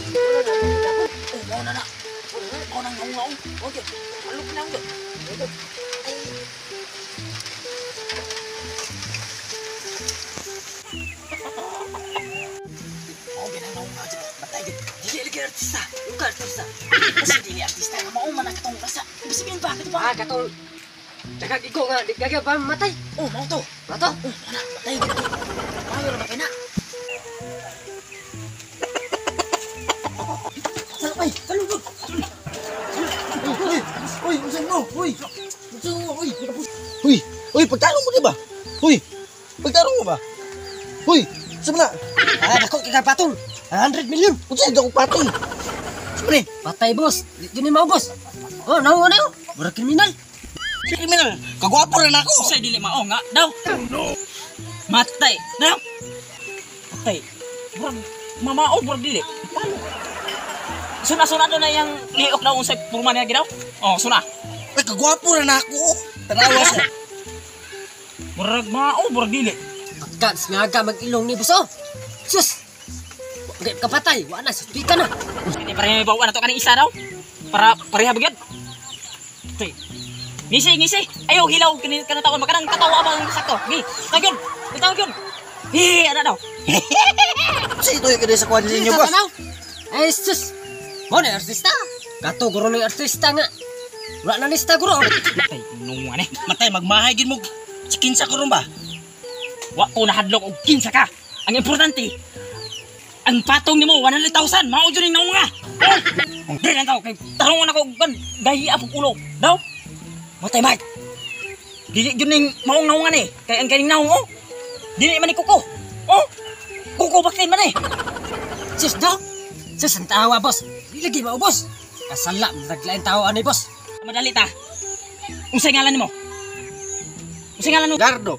Oh, mao na na. Mao nang ngaw. Okay. Alok na gyud. Oh, ginang ngaw jud. Matay gyud. Dili lagi artista. Yung artista. Kasi dili artista nga mao man ang katong basa. Ibig ba kato ba? Ah, katong dagag igo nga di gaga ba matay. Oh, mao to. Mao to. Oh, mao na matay gyud. Mayo ra ba kay na? Ay, salud. Uy, uy, unsa mo? Uy. Unsa mo? Uy. Uy, uy, pagtarong mo di ba? Uy. Pagtarong mo ba? Uy, sa na? Ah, dako kay patong. 100 million. Unsa dako patong? Sa ni? Patay boss. Di ni mao boss. Oh, nawo na yo. Mura kriminal. Kriminal. Kagwapo ra nako. Usay dili mao nga daw. No. Matay. Daw. Matay. Murag mamao murag dili. Palo. Suna-suna do na yang liok daw unsay purma niya gidaw. Oh, suna. Ay, kagwapo ra nako. Tanawa sa. Murag mao murag dili. Pagkans nga ga mag-ilong ni boss oh. Sus. Wa kapatay, wa na suspika na. Hindi pareha may bawa na to kaning isa daw. Para pareha ba gyud? Tay. Ngisi, ngisi. Ayo hilaw kini kana taon makanang katawa ba ang sakto. Gi, tagyon. Tagyon. Hi, ana daw. Sa ito yung sa kuwan ninyo, boss. Ay, sus. Mo na artista. Kato guro ni artista nga. Wala na lista guro. Matay, nunga ni. Matay, magmahay gid mo. Si kinsa ko ron ba? Wa ko nahadlok og kinsa ka. Ang importante, ang patong nimo 100,000 mao jud ning naunga. Oh, dili lang tao kay tarungon ako gan gahi apog ulo. Daw. Matay Mike. Dili jud ning maong naunga ni. Kay ang kaning naong oh. Dili man ni kuko. Oh. Kuko bakit man eh. Sus daw. Sus ang tawa boss. Dili lagi mao boss. Kasala naglain tao ani boss. Madali ta. Unsay ngalan nimo? Unsay ngalan mo? Gardo.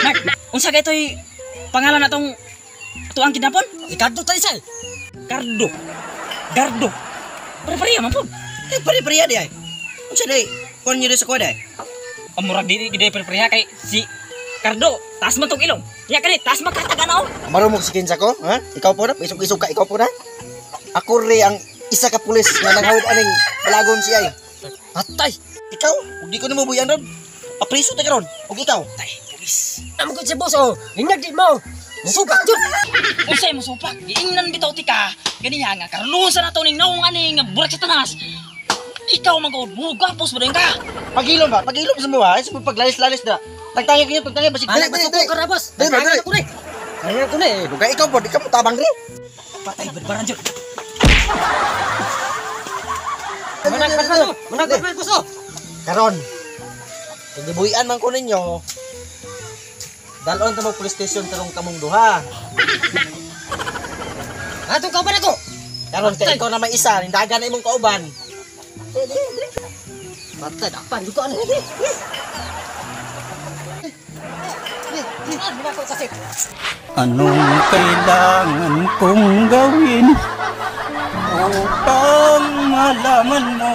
Mark, unsa kay toy pangalan natong tuang kidnapon? Ricardo Talisay. Gardo. Gardo. Pare-pareha man pud. Eh, pare-pareha di ay. Unsa di? Kuwan niyo sa kuwan ay? Ang murag dili gid pare-pareha kay si Gardo, taas man tong ilong. Nya kani, taas man katag ana oh. Marumog si kinsa ko, ha? Ikaw po na, isog-isog ka, ikaw po na. Ako ri ang isa ka pulis nga nanghawid aning balagon siya ay. Patay. Ikaw, ug di ko nimo buyan ron. Papriso ta karon, ug ikaw. Tay, pulis. Amo ko si boss oh. Lingag di mo. Musugat jud. Unsay mo supak? Giingnan bitaw ti ka. Ganiya nga karluhon sa nato ning naong ani nga burak sa tanas. Ikaw man gud, mugapos ba ka? Pagilom ba? Pagilom sa mo ha? Sa paglalis-lalis na. Tagtangi kayo, tagtangi basig. Dali, dali, ka ra boss. Dali, dali. Ko ni. Kaya ko ni. Dugay ikaw po, di ka mo tabang ri. Patay barbaran jud. Manag manag boss oh. Karon. Gibuhian man ko ninyo. Dalon ta mo police station tarong kamong duha. Atong kauban ako. Karon kay ikaw na may isa, nindagan na imong kauban. Patay dapan ko ano. Anong kailangan kong gawin upang malaman mo